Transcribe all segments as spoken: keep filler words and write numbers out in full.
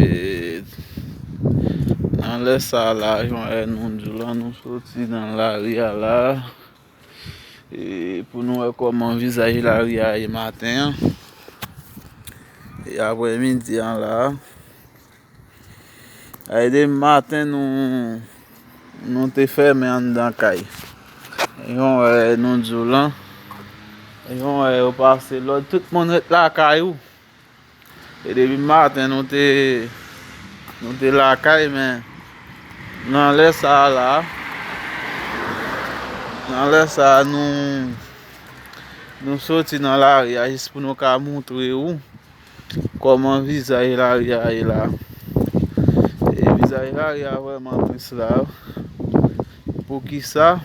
E, nan lè sa a la, jan nou di w lan, nou soti nan lari a la. E, pou nou wè kòman vizaj lari a ye maten an. E aprèmidi an la. Ay, depi maten nou, nou te fèmen anndan kay. Jan nou di w lan. Jan yo pase lòd, tout moun ret lakay ou. E depi maten nou te, nou te lakay, men nan lè sa a la, nan lè sa a nou, nou soti nan lari a jis pou nou ka montre ou kòman vizaj lari a ye la. E vizaj lari a vrèman tris la. Poukisa?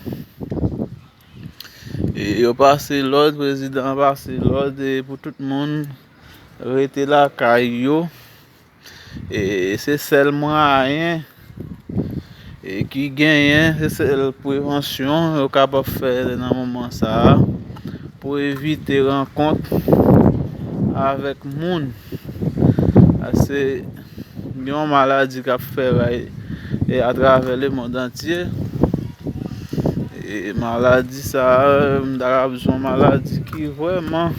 E yo pase lòd, prezidan an pase lòd, e pou tout moun rete lakay yo. E se sèl mwayen, e ki genyen, se sèl prevansyon yo kapab fè nan moman sa a pou evite rankont avèk moun. Paske gen yon maladi k ap fè ray, e, atravè lemonn antye. E maladi sa a, m ta ka di se yon maladi ki vrèman,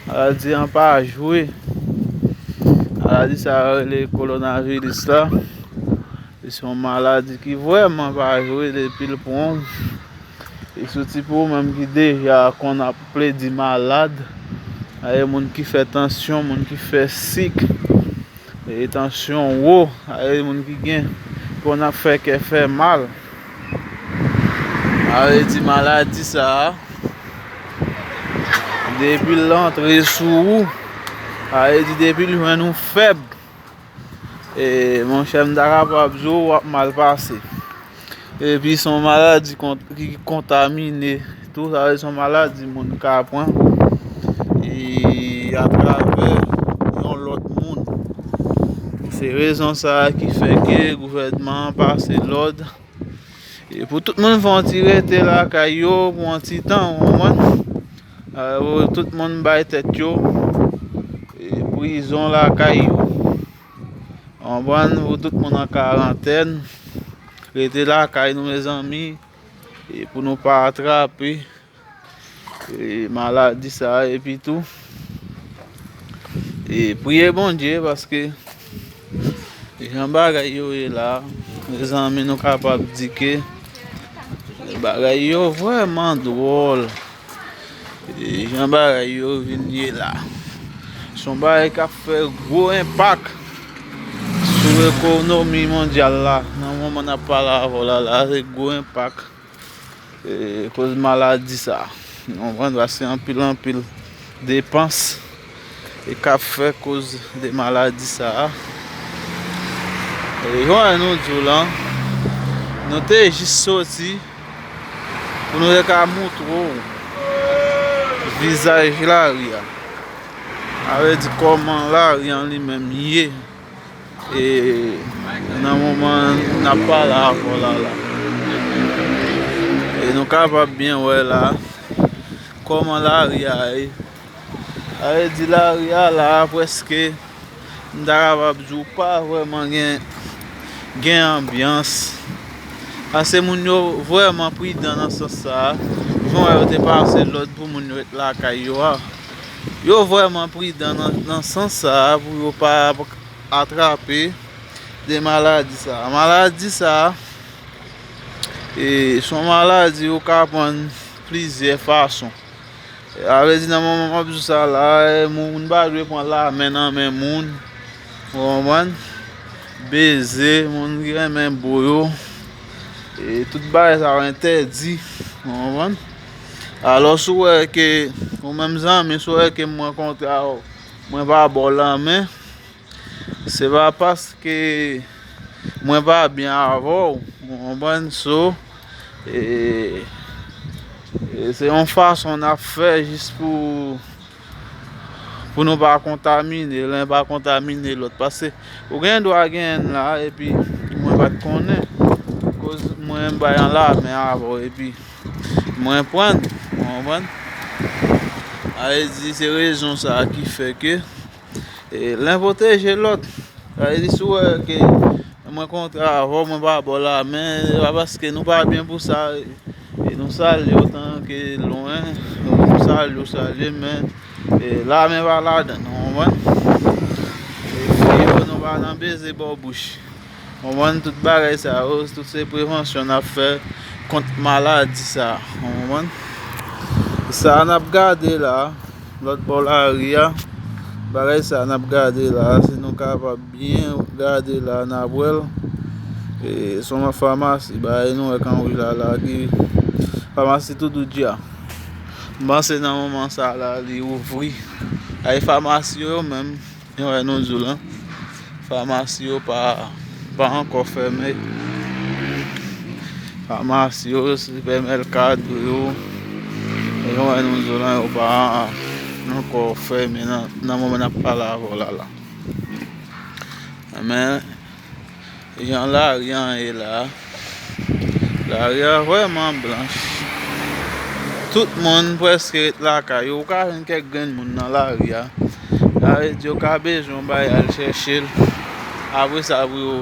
maladi an pa jwe. Maladi sa a rele kowonaviris la. Se yon maladi ki vrèman pa jwe depi l pran w. E soti pou ou menm ki deja konn ap plede malad, e moun ki fè tansyon, moun ki fè sik, e tansyon wo, e moun ki gen, konn ap fè kè fè mal. Sa vle di maladi sa a, depi l antre sou ou, sa vle di depi l jwenn ou fèb, e, monchè, m ta kapab di w, w ap mal pase. Epi se yon maladi kont-, ki kontamine tou, sa vle di se yon maladi moun ka pran, e, atravè yon lòt moun. Se rezon sa a ki fè ke gouvènman an pase lòd, e, pou tout moun fè yon ti rete lakay yo pou yon ti tan, ou konprann? E, pou tout moun bay tèt yo, e, prizon lakay yo. Ou konprann? Pou tout moun an karantèn, rete lakay nou, mezanmi, e pou nou pa atrape, e, maladi sa a, epi tou, e, priye Bondye, paske jan bagay yo ye la, mezanmi, nou kapab di ke bagay yo vrèman dwòl. E jan bagay yo vin ye la, se yon bagay k ap fè gwo enpak sou ekonomi mondyal la. Nan moman n ap pale avè w la, la, se gwo enpak, e, koz maladi sa. Nou konprann, paske anpil, anpil depans e k ap fè koz de maladi sa a. E jan nou di w lan, nou te jis soti pou nou te ka montre w vizaj lari a. Sa vle di kòman lari an li menm ye, e nan moman n ap pale avè w la la. E nou kapab byen wè la kòman lari a ye. Sa vle di lari a la a prèske, m ta kapab di w pa vrèman gen, gen anbyans. Paske moun yo vrèman pridan nan sans sa a. Jan yo te pase lòd pou moun yo ret lakay yo a. Yo vrèman pridan nan, nan sans sa a pou yo pa atrape de maladi sa a. Maladi sa a, e, se yon maladi ou ka pran plizyè fason. Sa vle di nan moman m ap di w sa la, e, moun pa dwe pran lamen nan men moun. Ou konprann? Beze, moun ki renmen bo yo. E tout bagay sa yo entèdi. Ou konprann? Alò, si w wè ke, ou menm zanmi, si w wè ke m rankontre a w, mwen pa ba w lanmen, se pa paske mwen pa byen avè w, ou konprann? So, e, e se yon fason n ap fè jis pou, pou nou pa kontamine, len pa kontamine lòt. Paske ou gen dwa genyen l la, epi mwen pa t konnen. Koz mwen bay yon lamen avè w, epi mwen pran l, ou konprann? Sa vle di, se rezon sa a ki fè ke, e, len pwoteje lòt. Sa vle di, si w wè ke mwen kontre avè w, mwen pa ba w lamen, se pa paske nou pa byen pou sa. E nou salye w tanke lwen, nou salye w, salye, men, e, lamen pa ladan l, ou konprann? E, nou pa nan beze bò bouch. Ou konprann? Tout bagay sa yo, tout se prevansyon n ap fè kont maladi sa, ou konprann? Sa n ap gade la, lòt bò lari a, bagay sa n ap gade la, si nou kapab byen gade la, n ap wè l. E, se yon famasi, bagay nou wè kan wouj la, la ki famasi Toudoudja. M panse nan moman sa la, li ouvri. Ay, famasi yo, yo menm, jan wè nou di w lan, famasi yo pa, pa ankò fèmen. Famasi yo, sipèmèkado yo, jan wè nou di w lan, yo pa ankò fèmen nan, nan moman n ap pale avè w la, la. Men, jan lari an ye la, lari a vrèman blanch. Tout moun prèske ret lakay yo. Ou ka jwenn kèk grenn moun nan lari a. Sa vle di yo ka bezwen yon bagay al chèche l. Apre sa, pou yo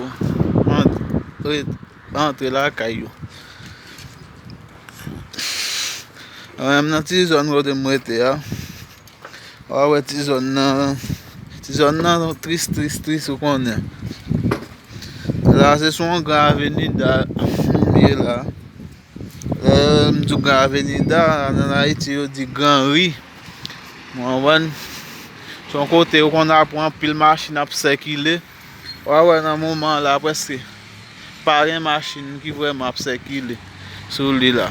antre, antre lakay yo. Mwen menm nan ti zòn kote m rete a, w a wè ti zòn nan, ti zòn nan tris, tris, tris, ou konnen. La, se sou yon gran avenida nou ye la. Lè m di w gran avenida, ann Ayiti, yo di gran ri. Ou konprann? Se yon kote ou konn ap wè anpil machin ap sèkile. W a wè nan moman la, prèske pa gen machin ki vrèman ap sèkile sou li la.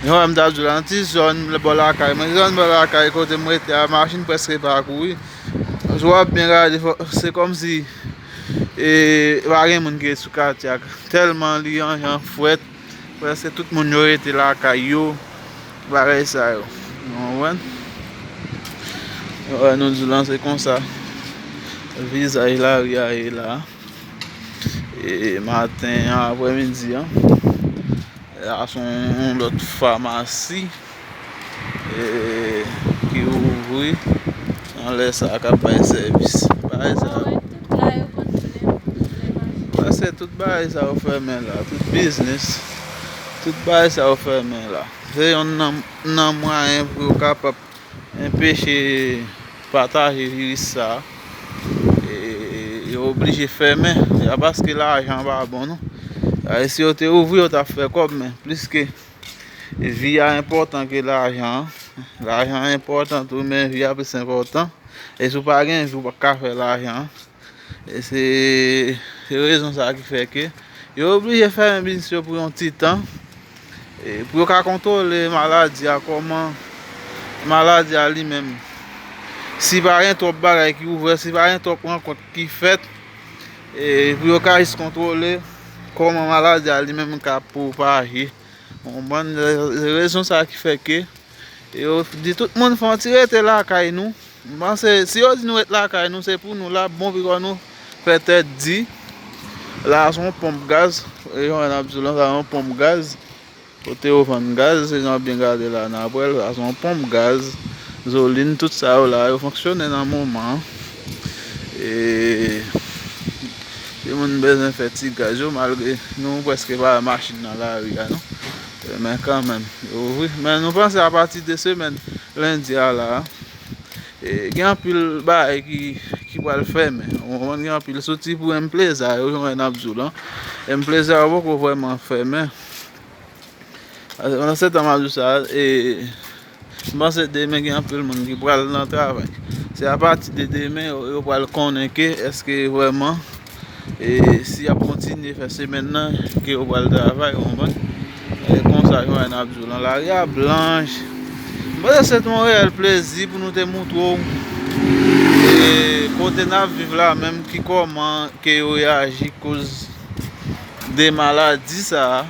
Jan m ta di w la, nan ti zòn bò lakay mwen, zòn bò lakay kote m rete a, machin prèske pa kouri. Si w ap byen gade, fò, se kòmsi, e, pa gen moun ki ret sou katye a. Tèlman li yon jan frèt, prèske tout moun yo rete lakay yo, bagay sa yo. Ou konprann? Wè, nou di w lan se konsa vizaj lari a ye la. E maten an, aprèmidi an, la se yon lòt famasi, e, ki ouvri nan lè sa a, k ap bay sèvis. Bagay sa yo. Prèske tout bagay sa yo fèmen la, tout biznis, tout bagay sa yo fèmen la. Se yonn nan, nan mwayen pou yo kapab enpeche pataje viris sa a. E, yo oblije fèmen. Se pa paske lajan pa bon, non. E si yo te ouvri, yo t ap fè kòb, men pliske vi a enpòtan ke lajan an. Lajan an enpòtan tou, men vi a plis enpòtan. E si w pa gen vi, ou pa ka fè lajan an. E se, se rezon sa a ki fè ke yo oblije fèmen biznis yo pou yon ti tan. E pou yo ka kontwole maladi a, kòman maladi a li menm, si pa gen twòp bagay ki ouvè, si pa gen twòp rankont ki fèt, e pou yo ka jis kontwole kòman maladi a li menm ka pwopaje. Ou konprann? Se rezon sa a ki fè ke yo di tout moun fè yon ti rete lakay nou. M panse, si yo di nou ret lakay nou, se pou nou l ap bon, piko nou fè tèt di. La, se yon ponp gaz. E jan n ap di w lan, sa yon ponp gaz. Kote yo vann gaz, se jan w byen gade la, n ap wè l, sa se yon ponp gaz. Zolin, tout sa yo la, yo fonksyone nan moman an. E, si moun bezwen fè ti gaz yo, malgre nou prèske pa wè machin nan lari a, non. Men kanmenm, yo ouvri. Men nou panse apati de semèn lendi a la, e, gen anpil bagay ki, ki pral fèmen. Ou konprann, gen anpil, soti pou Empleza, yo, jan n ap di w lan. Empleza yo poko vrèman fèmen. Pandan se tan m ap di w sa, e, m panse demen gen anpil moun ki pral nan travay. Se apati de demen yo, yo pral konnen ke èske vrèman, e, si y ap kontinye fè semèn nan, ke yo pral travay, ou konprann? E konsa, jan n ap di w lan, lari a blanch. M panse se te yon reyèl plezi pou nou te moutre w, e, kote n ap viv la menm, ki kòman ke yo reyaji koz de maladi sa a,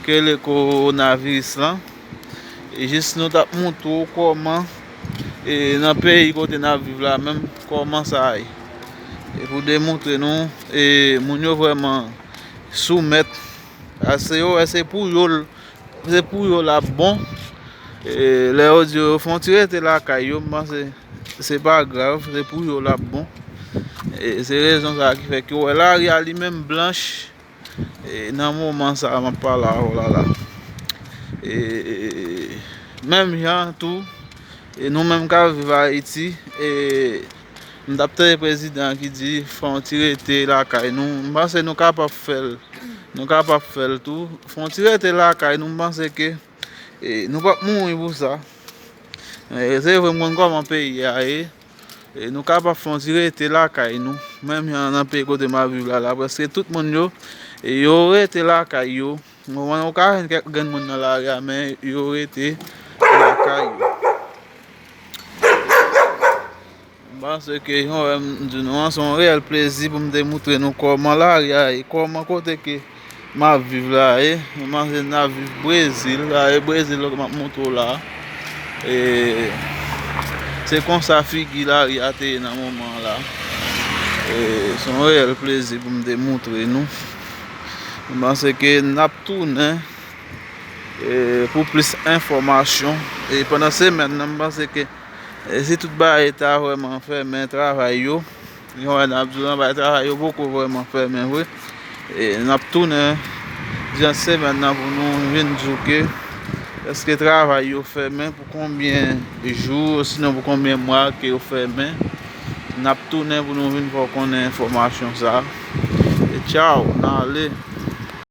ke le kowonaviris lan. E jis nou t ap moutre w kòman, e, nan peyi kote n ap viv la menm, kòman sa ye. E pou demontre nou, e, moun yo vrèman soumèt. Paske yo wè se pou yo l, se pou yo l ap bon. E, lè yo di yo fè yon ti rete lakay yo, m panse se pa grav, se pou yo l ap bon. E se rezon sa ki fè ke w wè lari a li menm blanch. E nan moman sa a m ap pale avè w la la. E menm jan tou, e nou menm k ap viv Ayiti, e m t ap tande prezidan an ki di fò n ti rete lakay nou. M panse nou kapab fè l. Nou kapab fè l tou. Fò n ti rete lakay nou, m panse ke, e, nou p ap mouri pou sa. E, se vre, m konn kòman peyi a ye. E, nou kapab fè yon ti rete lakay nou. Menm jan nan peyi kote m ap viv la, la, prèske tout moun yo, e, yo rete lakay yo. Ou konprann, ou ka jwenn kèk grenn moun nan lari a, men yo rete lakay yo. M panse ke, jan w wè m di nou an, se yon reyèl plezi pou m te moutre nou kòman lari a ye, kòman kote ke m ap viv la ye. M panse n ap viv Brezil la, e Brezil la ke m ap moutre w la. E se konsa figi lari a te ye nan moman an la. E se yon reyèl plezi pou m te moutre nou. M panse ke n ap tounen, e, pou plis enfòmasyon. E pandan semèn nan, m panse ke, e, si tout bagay ta vrèman fèmen travay yo, jan wè n ap di w lan, bagay travay yo poko vrèman fèmen vre. E n ap tounen diran semèn nan pou nou vin di w ke èske travay yo fèmen, pou konbyen jou, osinon pou konbyen mwa ke yo fèmen. N ap tounen pou nou vin fè w konnen enfòmasyon sa a. E tchaw, n ale.